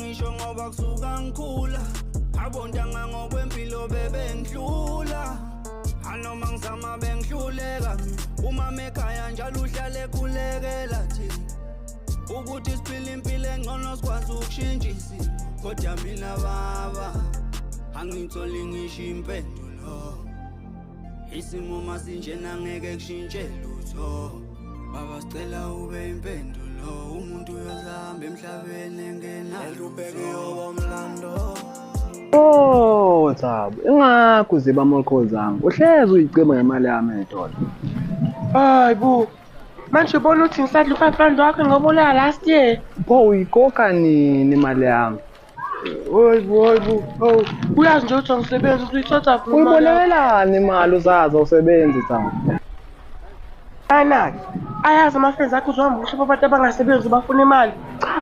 Ngisho ngoba kusuka ngikhula abontanga ngokwempilo bebengidlula, anoma ngizama bengihluleka. Umama ekhaya njalo uhlale ekhulekela thina ukuthi siphile impilo engcono, sikwazi ukushintsha isimo, kodwa mina baba angitholi ngisho impendulo. Isimo masinjena ngeke kushintshe lutho. Baba, sicela ube impendulo. Umuntu uyozihamba emhlabeni engenalutho. Oh, Thabo, ingakho uziba ama-calls ami. Uhlezi uyicima ngemali yami ey'tolo. Hayi bo. Manje ubona ukuthi ngisadla u-R5 wakho ngoba last year. Pho uyikhokha nini imali yami? Hayi bo, hayi bo. Hawu. Uyazi nje ukuthi angisebenzi, ukuthi uyithatha phi imali yakho? Uyibolekelani imali uzazi awusebenzi, Thabo? Anaki. Ayazi ama-friends akho uzohamba uhlupha abantu abangasebenzi bafuna imali.